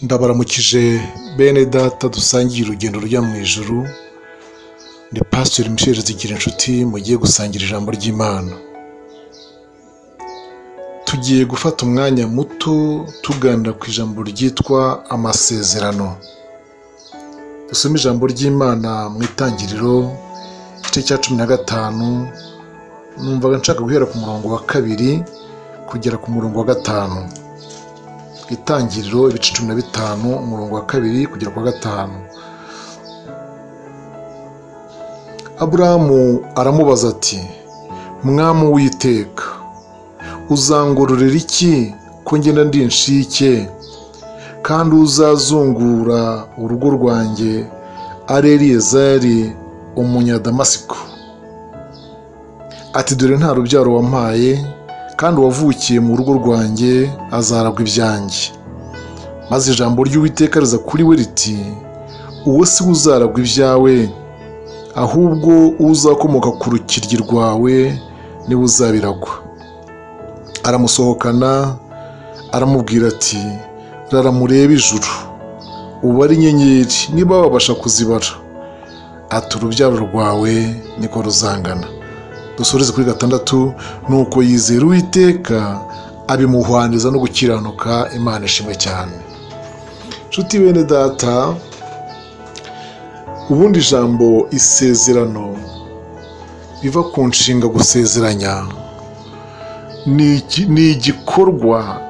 Ndabaramukije bene data dusangiye urugendo rujya mu ijuru, ni Pastor Michel Zigirinshuti mugiye gusangira ijambo ry'Imana. Tugiye gufata umwanya muto tuganira ku ijambo ryitwa amasezerano. Dusome ijambo ry'Imana mu Itangiriro igice cya 15, numvaga nshaka guhera ku murongo wa 2 kugera ku murongo wa 5. Itangiriro ibice 15 umurongo wa 2 kugera ku wa 5. Aburahamu aramubaza ati: Mwami Uwiteka, uzangororera iki ko ngenda ndi inshike, kandi uzazungura urugo rwanjye ari Eliyezeri umunyadamasiko? Ati: dore nta rubyaro wampaye, kandi uwavukiye mu rugo rwanjye azaragwa ibyanjye. Maze ijambo ry'Uwiteka riza kuri we riti: uwo si we uzaragwa ibyawe, ahubwo uzakomoka ku rukiryi rwawe niwe uzabiragwa. Aramusohokana aramubwira ati: rara murebe ijuru, ubare inyenyeri niba wabasha kuzibara. Ati: urubyaro rwawe niko ruzangana. Dusoreze kuri 6. Nuko yizera Uwiteka abimuhwaniza no gukiranuka. Imana ishimwe cyane. Nshuti bene data, ubundi ijambo isezerano biva ku nshinga gusezeranya, ni igikorwa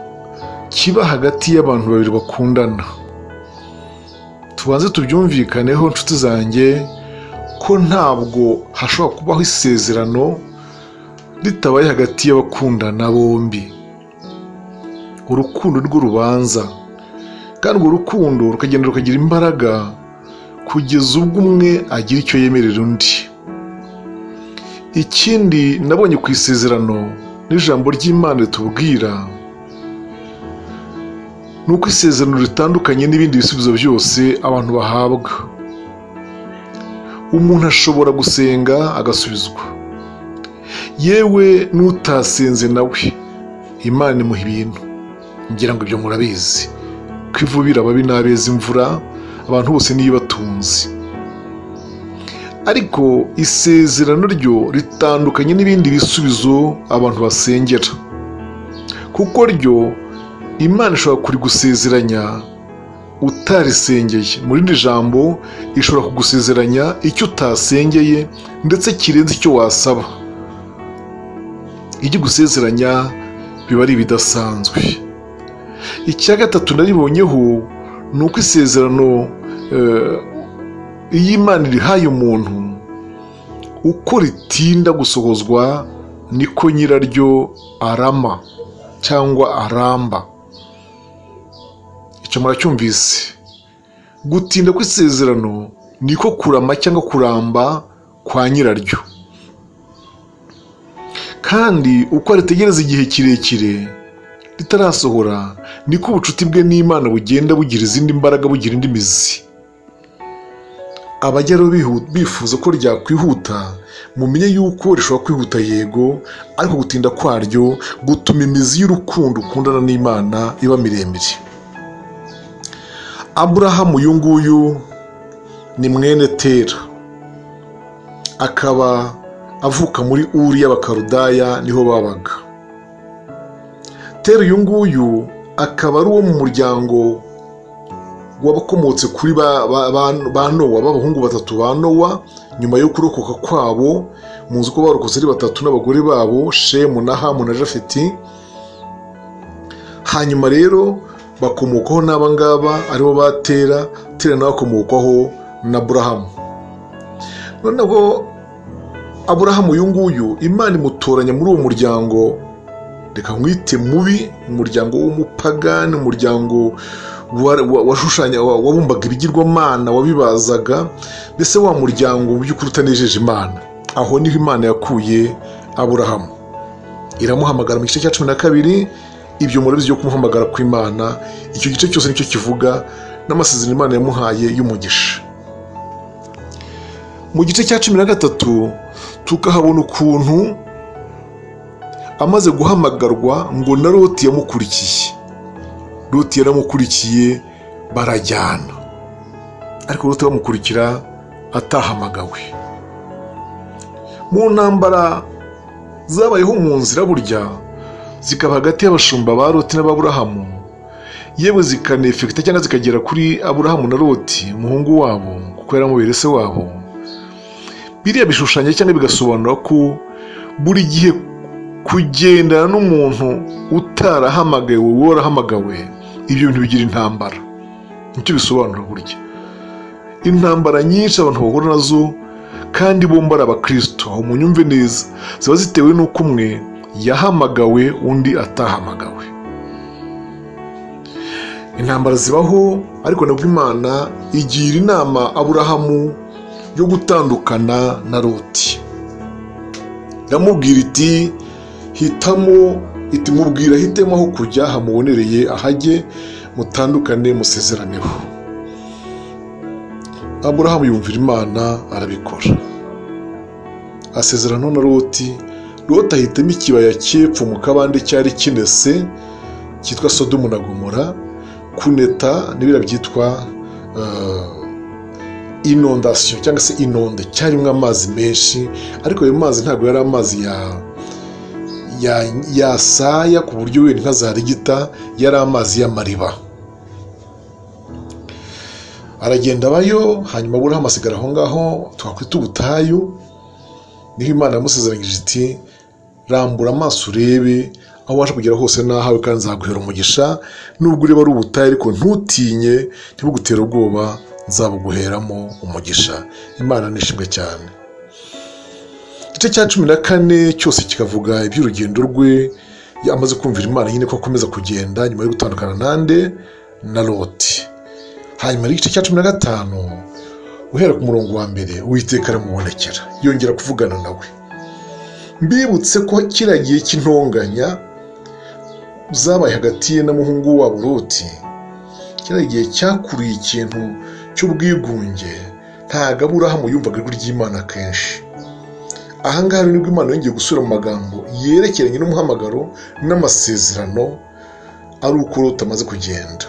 kiba hagati y'abantu babiri bakundana. Tubanze tubyumvikaneho nshuti zanjye, ko ntabwo hashobora kubaho isezerano ritabaye hagati y'abakundana bombi. Urukundo rwo rubanza, kandi urwo rukundo rukagenda rukagira imbaraga kugeza ubwo umwe agira icyo yemerera undi. Ikindi nabonye ku isezerano n'ijambo ry'Imana ritubwira, ni uko isezerano ritandukanye n'ibindi bisubizo byose abantu bahabwa. Umuntu ashobora gusenga agasubizwa, yewe n'utasenze nawe Imana imuha ibintu. Ngira ngo ibyo murabizi, ko ivubira ababi n'abeza imvura, abantu bose niyo ibatunze. Ariko isezerano ryo ritandukanye n'ibindi bisubizo abantu basengera, kuko ryo Imana ishobora kurigusezeranya utarisengeye. Mu rindi jambo, ishobora kugusezeranya icyo utasengeye, ndetse kirenze icyo wasaba. Ijya igusezeranya biba ari ibidasanzwe. Icya gatatu naribonyeho ni uko isezerano iyo Imana irihaye umuntu, uko ritinda gusohozwa niko nyiraryo arama cyangwa aramba. Icyo muracyumvise. Gutinda kw'isezerano niko kurama cyangwa kuramba kwa nyiraryo. Kandi uko aritegereza igihe kirekire ritarasohora, niko ubucuti bwe n'Imana bugenda bugira izindi mbaraga, bugira indi mizi. Abajya bifuza ko ryakwihuta, mumenye yuko rishobora kwihuta yego, ariko gutinda kwaryo gutuma imizi y'urukundo ukundana n'Imana iba miremire. Aburahamu uyu nguyu ni mwene Tera, akaba avuka muri Uri y'Abakaludaya, niho babaga. Tera uyu nguyu akaba ari uwo mu muryango w'abakomotse kuri ba Nowa, b'abahungu batatu ba Nowa. Nyuma yo kurokoka kwabo, muzi ko barokotse ari batatu n'abagore babo Shemu na Hamu na Jafeti. Hanyuma rero bakomokaho n'aba ngaba aribo ba Tera. Tera nawe akomokwaho na Aburahamu. Noneho Aburahamu uyu nguyu Imana imutoranya muri uwo muryango, reka nkwite mubi, umuryango w'umupagani, umuryango washushanya, wabumbaga ibigirwamana, wabibazaga, mbese wa muryango mu by'ukuri utanejeje Imana. Aho niho Imana yakuye Aburahamu, iramuhamagara mu gice cya 12. Ibyo murabizi byo kumuhamagara kw'Imana, icyo gice cyose nicyo kivuga n'amasezerano Imana yamuhaye y'umugisha. Mu gice cya 13 tukahabona ukuntu amaze guhamagarwa ngo na Loti yamukurikiye. Loti yaramukurikiye Barajyana, ariko Loti bamukurikira atahamagawe. Mu ntambara zabayeho mu nzira burya zikaba hagati y'abashumba ba Loti n'Aburahamu, yewe zikanefekita cyangwa zikagera kuri Aburahamu na Loti umuhungu wabo, kuko yari amubere se wabo. Biriya bishushanya cyangwa bigasobanura ko buri gihe kugendana n'umuntu utarahamagawe wowe warahamagawe, ibyo bintu bigira intambara. Nicyo bisobanura burya. Intambara nyinshi abantu bahura nazo kandi bombi ari abakristo, aho munyumve neza, ziba zitewe n'uko umwe yahamagawe undi atahamagawe. Intambara zibaho, ariko nabwo Imana igira inama Aburahamu yo gutandukana na Loti. Iramubwira iti hitamo, iti mubwira hitemo aho kujya hamubonereye, ahajye, mutandukane, musezeraneho. Aburahamu yumvira Imana arabikora, asezerana na Loti. Loti ahitamo ikibaya cy'epfo mu kabande cyari kinese cyitwa Sodomu na Gomora. Kuneta n'ibira byitwa inondation cyangwa se inonde, cyarimo amazi menshi, ariko ayo mazi ntabwo yari amazi yasaya ku buryo wenda inka zarigita, yari amazi y'amariba. Aragenda abayo, hanyuma Aburahamu asigara aho ngaho twakwita ubutayu. Niho Imana yamusezeranyije iti rambura amaso urebe aho waje kugera hose nahawe, kandi nzaguhera umugisha, nubwo ureba ari ubutayu ariko ntutinye, ntibugutere ubwoba, nzabuguheramo umugisha. Imana nishimwe cyane. Igice cya 14 cyose kikavuga iby'urugendo rwe, amaze kumvira Imana nyine ko akomeza kugenda nyuma yo gutandukana nande na Loti. Hanyuma igice cya 15 uhera ku murongo wa mbere, Uwiteka aramubonekera yongera kuvugana nawe. Mbibutse ko kiriya gihe cy'intonganya zabaye hagati ye n'umuhungu wabo Loti, kiriya gihe cyakuriye ikintu cy'ubwigunge. Ntabwo Aburahamu yumvaga ijwi ry'Imana kenshi. Aha ngaha nibwo Imana yongeye gusubira mu magambo yerekeranye n'umuhamagaro n'amasezerano, ari uko Loti amaze kugenda.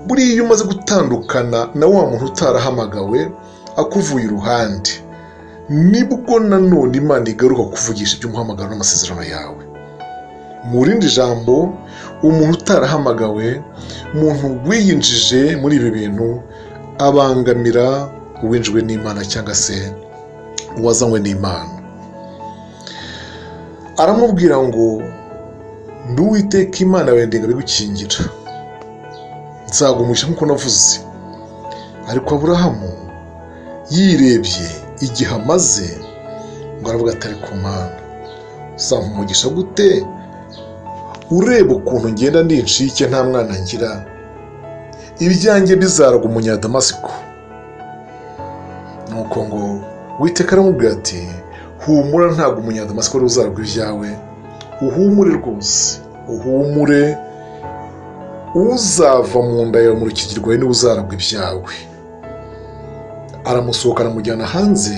Buriya iyo umaze gutandukana na wa muntu utarahamagawe akuvuye iruhande, nibwo nanone Imana igaruka kukuvugisha iby'umuhamagaro n'amasezerano yawe. Mu rindi jambo, umuntu utarahamagawe, umuntu wiyinjije muri ibi bintu, abangamira uwinjijwe n'Imana cyangwa se uwazanywe n'Imana. Aramubwira ngo ndi Uwiteka Imana yawe, ndinga bigukingira, nzagumisha nk'uko navuze. Ariko Aburahamu yirebye igihe amaze, ngo aravuga atari ku Mana, uzampa umugisha gute ureba ukuntu ngenda ndi incike nta mwana ngira, ibyanjye bizaragwa umunyadamasiko. Nuko ngo Uwiteka aramubwira ati humura, ntabwo umunyadamasiko ari uzaragwa ibyawe, uhumure rwose, uhumure, uzava mu nda yawe mu rukigi rwawe niwe uzaragwa ibyawe. Aramusohoka aramujyana hanze,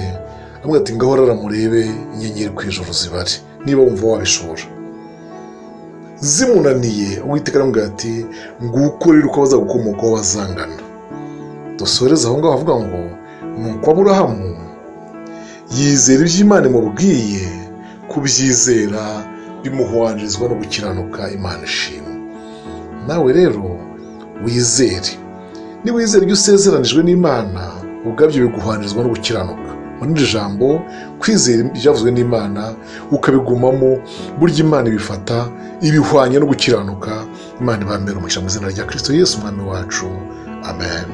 amubwira ati ngaho aramurebe inyenyeri ku ijuru zibare, niba wumva wabishobora. Zimunaniye, Uwiteka aramubwira ati nguko rero uko bazagukomokaho bazangana. Dusoreze aho ngaho avuga ngo nuko Aburahamu yizera ibyo Imana imubwiye, kubyizera bimuhwanyirizwa no gukiranuka. Imana ishimwe. Nawe rero wizere, niba wizera ibyo usezeranijwe n'Imana, ubwabyo biguhwanirizwa no gukiranuka. Muri iri jambo, kwizera ibyavuzwe n'Imana ukabigumamo, burya Imana ibifata ibihwanye no gukiranuka. Imana ibambere umugisha mu izina rya Kristo Yesu Umwami wacu. Amen.